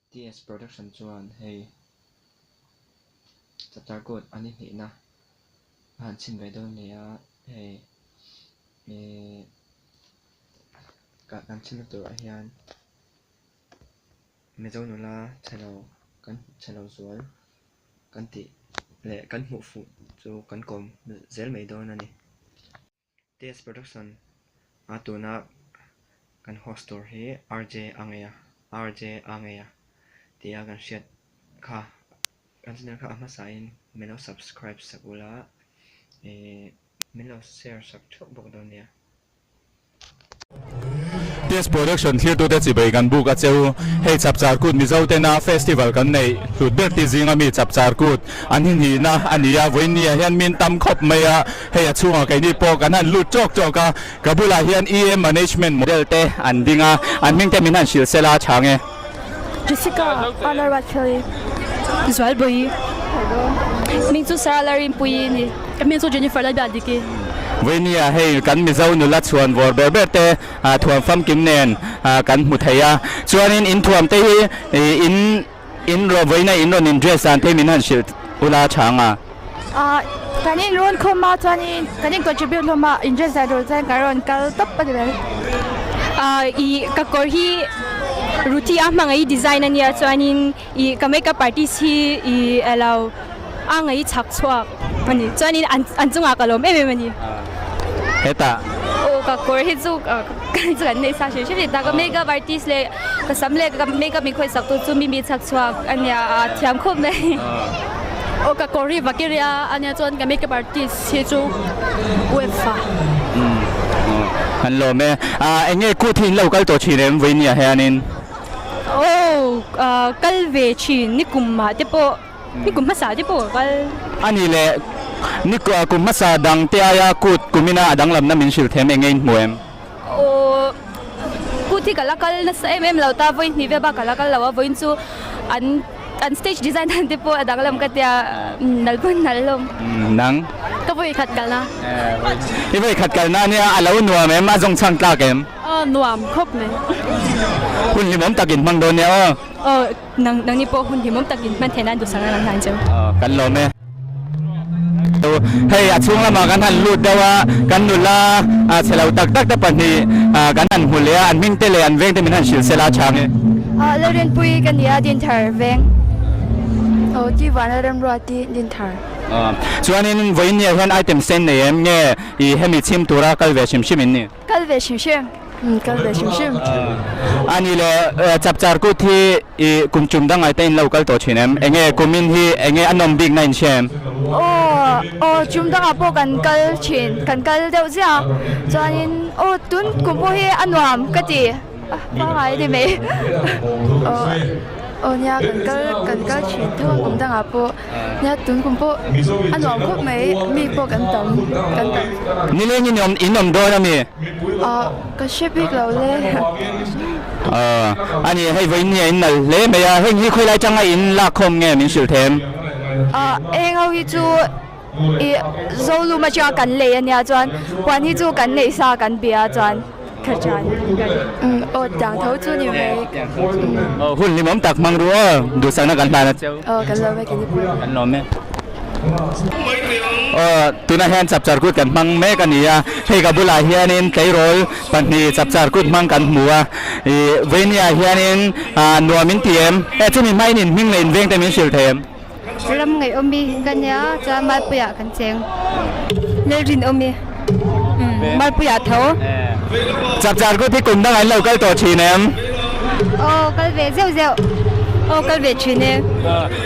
TS Production chuan hei chapter code a ni hnihna a han chhin ve dawn ni a, hei ih kan chhinna turah hian Mizo nula chhelo kan chhelo zual kan tih leh kan hmuh fuh chu kan kawm zel mai dawn a ni. TS Production a tuna kan host tur hi RJ a ngei a, RJ a ngei a tia kan hriat kha kan channel kha a hmasain min lo subscribe sak ula ih min lo share sak theuh bawk dawn nia. TS Production thlirtute chibei kan buk a cheu. Hei Chapchar Kut Mizo tena festival kan neih hlut ber ti zinga mi Chapchar Kut an hinhihna a ni a, vawiinni ah hian min tam khawp mai a, hei a chhungah keini pawh kan han lut tawk tawk a, ka bulah hian EM Management model te an ding a, an hming te min han hrilh sela a chhang e. Jessica Honor Ruatfeli Zualbawi Hming chu Sarah Larinpuii a ni. Ka hming chu Jennifer Lalbialdiki. Vawinia hei kan Mizo nula chhuan vawr ber ber te thuam famkim nen kan hmu thei a, chuanin in thuam te hi in in rawn vawiina in rawn in dress dan te hi min han hrilh ula tha ang a. Kan in rawn khawm a chuanin kan in contribute hlawm a, in dress dan tur chuan kan rawn kal tawp a ni mai. Ih ka kawr hi Ruthi a hmangaih design a nia chuanin ih ka makeup artist hi ih alo a ngaih chhak chhuak a ni chuanin an an chungah ka lawm em em a ni. Hetah. Aw ka kawr hi chu ka chu kan nei sa hrim hrim a ni ta ka makeup artist leh ka sam leh ka makeup min khawih sak tu chu mimi chhak chhuak a nia a thiam khawp mai. Aw ka kawr hi Vakiria a nia chuan ka makeup artist hi chu Uefa. Umm kan lawm e. Eng nge kut hi in lo kal tawh thin em vawinia hianin? Aw kal ve thin nikum ah te pawh nikum hmasa te pawh ka kal. A nih leh ni kum hmasa dang te aia kut kumina a danglamna min hrilh them eng nge in hmu em? Aw kut hi ka la kal nasa em em lo ta vawi hnih vel bak ka la kal lo a vawiin chu an an stage design dan te pawh a danglam ka tia nal pawn nal hlawm. Nang? Ka vawi khat kalna. I vawi khat kalna ania a lo nuam em a zawngchhang tlak em? Aw nuam khawp mai. Hun hlimawm takin hmang dawn nia aw. Aw nang nangni pawh hun hlimawm takin hman theih nan duhsak nan an hlan cheu. Aw kan lawm e. Hei a chhung lamah kan han lut deuh a, kan nula chhe lo tak tak te pahnih kan han hmu leh a, an hming te leh an veng te min han hrilh sela a chhang e. Lalrinpuii ka nia Dinthar veng. Aw Tivana Remruati Dinthar. Chuanin vawiin ni ah hian item sen nei em nge i hemi chhim tura kal ve hrim hrim in ni? Kal ve hrim hrim. Kal ve hrim hrim. A ni le, Chapchar kut hi i kum chum dang ngaite in lo kal tawh thin em? Enge kumin hi enge a nawm bikna in hria em? Aw, aw chum dangah pawh kan kal thin, kan kal deuh ziah a, chuanin aw tun kum pawh hi a nuam ka ti. Pangai ni mai. Aw aw nia kan kal kan kal thin tho a kum dangah pawh nia tun kum pawh a nuam khawp mai mi pawh kan tam kan tam. Nileng in awm in awm dawn a mi? Aw ka hre bik lo le. Aw a ni hei vawiin nia in nalh hle mai a heng hi khawilai tanga in lak khawm nge min hrilh them? Aw heng ho hi chu Ih Zolum atanga kan lei ania chuan huan hi chu kan neih sa kan bia chuan kha chuan kan umm aw tiang tho chu ni mai umm. Aw hun hlimawm tak hmang ru aw duhsakna kan hlan a cheu. Aw kan lawm e kei ni pawh. Kan lawm e. Aw tunah hian chapchar kut kan hmang mek a ni a, hei ka bulah hianin tleirawl pahnih chapchar kut hmang kan hmu a, ih vawinia hianin nuam in ti em? E chumi hmain in hming leh in veng te min hrilh thei em? Ram ngaihawmi ka nia chuan Malpuiah kan cheng. Lalrinawmi Malpuiah tho. Chapchar kut hi kum dangah in lo kal tawh thin em? Aw kal ve zeuh zeuh. Aw kal ve thin e.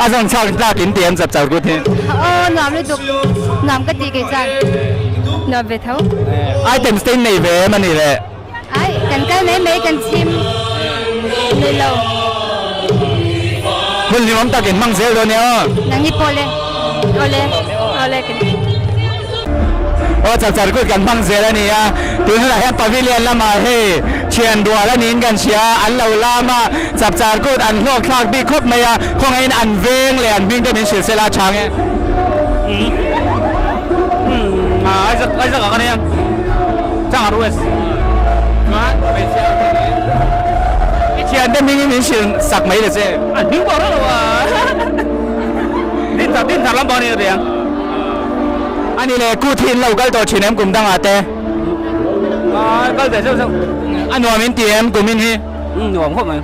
A zawng chhak tlak in ti em chapchar kut hi? Aw nuam lutuk. Nuam ka ti kei chuan. Nuam ve tho. Items te in nei ve em a nih le? Ai, kan kal mai mai kan chhim nei lo. Hun hlimawm tak in hmang zel dawn nia aw. Nang ni pawh le. Awle, awle kan ti. Aw chapchar kut kan hmang zel a ni a, tun hunah hian pavilion lamah hei thian rual a niin kan hria a, an lo lam a, chapchar kut an hlawk thlak bik khawp mai a, khawngaihin an veng leh an hming te min hrilh sela a chhang e. Thiante hmingin min hrilh sak mai ta che. A hming pawh reuh lo a. Din thar din thar lampang a ni a tia. A ni le, kut hi in lo kal tawh thin em kum dangah te? A kal ve zeuh zeuh. A nuam in ti em kum in hi? Umm nuam khawp mai.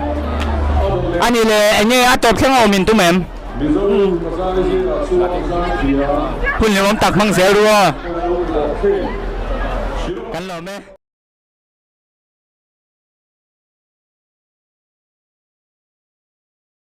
A ni le, eng nge a tawp thleng a awm in tum em? Hun hlimawm tak hmang zel ru aw. Kan lawm e.